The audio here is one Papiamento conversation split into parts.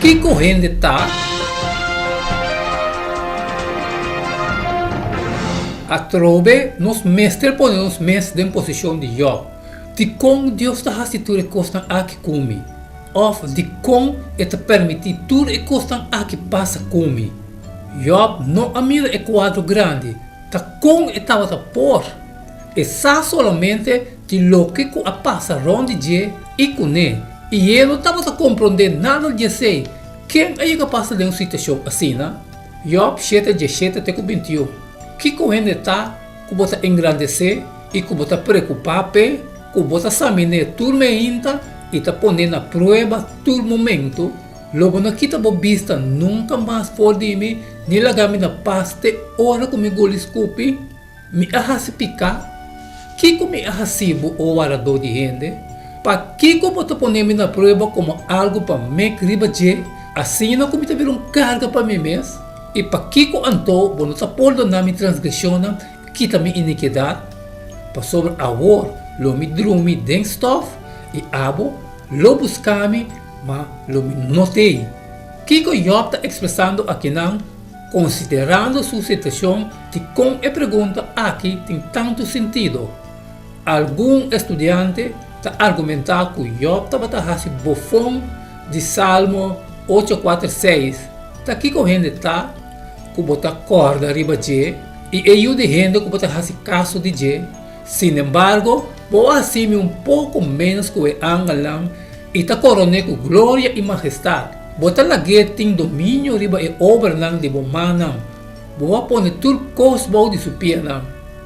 Kiko hende ta? Atrobe nos mester pone nos mes den posishon di Jòb. Dikon Dios ta hasi tur e kosnan aki ku mi? Òf dikon e ta permití tur e kosnan aki pasa ku mi? Jòb no a mira e kuadro grandi, ta kon e tabata por. E sa solamente di loke ku a pasa rònt di dje i kuné, i e no tabata komprondé nada di esei. Ken a yega pasa den un situashon asina? Jòb shete diesshete te ku bintiun. Kiko hende ta ku bo ta engrandesé i ku bo ta preokupá p'e, ku bo ta samin'é tur meinta i ta pon'é na prueba tur momentu? Lo bo no kita bo bista nunka mas for di mi ni laga mi na pas te ora ku mi guli skupi? Mi a hasi piká? Kiko mi a hasi bo, o Waradó di hende? Pakiko bo ta pone mi na prueba komo algu pa mek riba dje, asina ku mi ta bira un karga pa mi mes? I pakiko anto bo no ta pordoná mi transgreshonnan i kita mi inikidat? Pasobra awor lo mi drumi den stòf, i abo lo buska mi, ma lo mi no t'ei. Kiko Jòb ta ekspresando akinan? Konsiderando su situashon, dikon e pregunta aki tin tantu sentido? Algun estudiante ta argumentá ku Jòb tabata hasi bofon di Salmo ocho kuater seis, Ta kiko hende ta ku bo ta kòrda riba dje, i e yu di hende ku bo ta hasi kaso di dje? Sinembargo, bo a hasi mi un poko ménos ku e angelnan i ta koron'é ku gloria i mahestat. Bo ta lag'é tin dominio riba e obranan di bo mannan. Bo a pone tur kos bou di su pianan.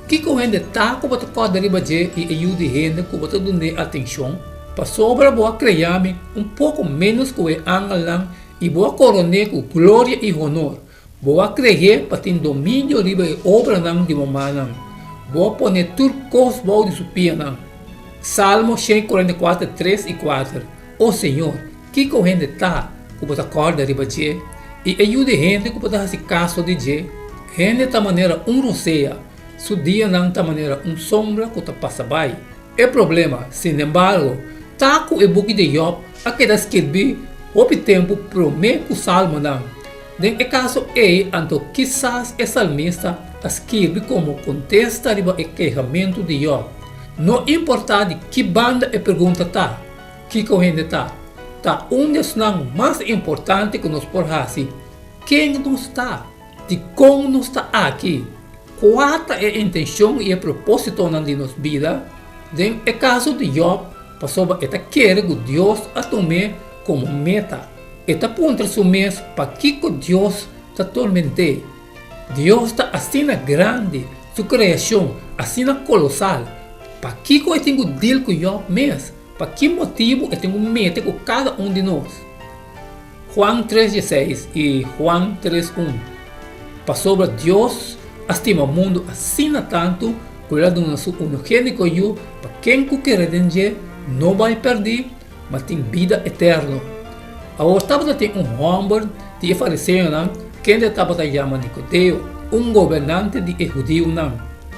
Kiko hende ta ku bo ta kòrda riba dje i e yu di hende ku bo ta dun'é atenshon? Pasobra bo a krea mi un poko ménos ku e angelnan i bo a koron'é ku gloria i honor. Bo a kre'é pa tin dominio riba e obranan di bo mannan. Bo a pone tur kos bou di su pianan. Salmo 144, 3 i 4 O Señor, kiko hende ta ku bo ta kòrda riba dje, i e yu di hende ku bo ta hasi kaso di dje? Hende ta manera un rosea, su dianan ta manera un sombra ku ta pasa bai. E problema, sinembargo, ta ku e buki di Jòb a keda skirbí hopi tempu promé ku Salmonan. Den e kaso ei anto kisas e salmista a skirbi komo kontesta riba e kehamentu di Jòb. No importá di ki banda e pregunta ta, kiko hende ta, ta un di esnan mas importante ku nos por hasi, Ken nos ta? Dikon nos ta aki? Kua ta e intenshon i e propósitonan di nos bida? Den e kaso di Jòb, pasobra e ta kere ku Dios a tum'é komo meta, e ta puntra su mes pakiko Dios ta torment'é. Dios ta asina grandi, su kreashon asina kolosal, pakiko e tin ku dil ku Jòb mes? Pa ki motibu e tin ku mete ku kada un di nos? Juan tres dieseis i Juan tres un, Pasobra Dios a stima mundu asina tantu ku el a duna su unogéniko Yu pa ken ku kere den dje no bai pèrdí, ma tin bida eterno. Awor tabata tin un hòmber di e fariseonan kende tabata yama Nikodeo, un gobernante di e hudiunan.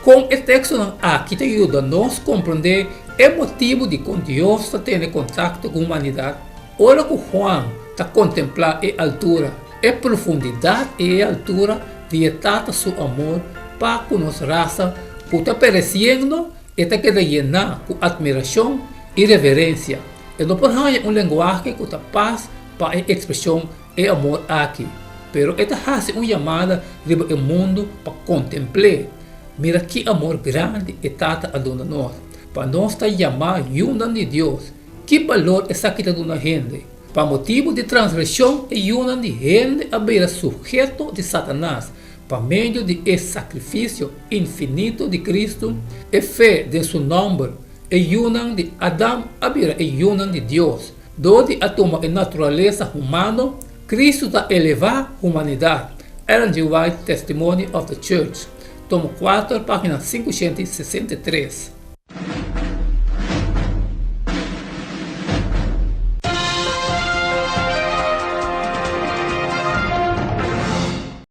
Kon e tekstonan aki ta yuda nos komprondé e motibu dikon Dios ta tene kontakto ku humanidat? Ora ku Juan ta kontemplá e altura, e profundidat i e altura di e Tata su amor pa ku nos rasa ku ta peresiendo, e ta keda yená ku atmirashon i reverensia. E no por haña un lenguahe ku ta pas pa e ekspreshon e amor aki, pero e ta hasi un yamada riba e mundu pa kontempl'é. Mira ki amor grandi e Tata a duna nos, pa nos ta yamá yunan di Dios! Ki balor esaki ta duna hende? Pa motibu di transgreshon e yunan di hende a bira suheto di Satanas. Pa medio di e sakrifisio infinito di Kristu, e fe den su nòmber, e yunan di Adam a bira e yunan di Dios. Dor di a tuma e naturalesa humano, Kristu ta elevá humanidat. Ellen G. White, Testimony of the Church, tomo kuater, página 563.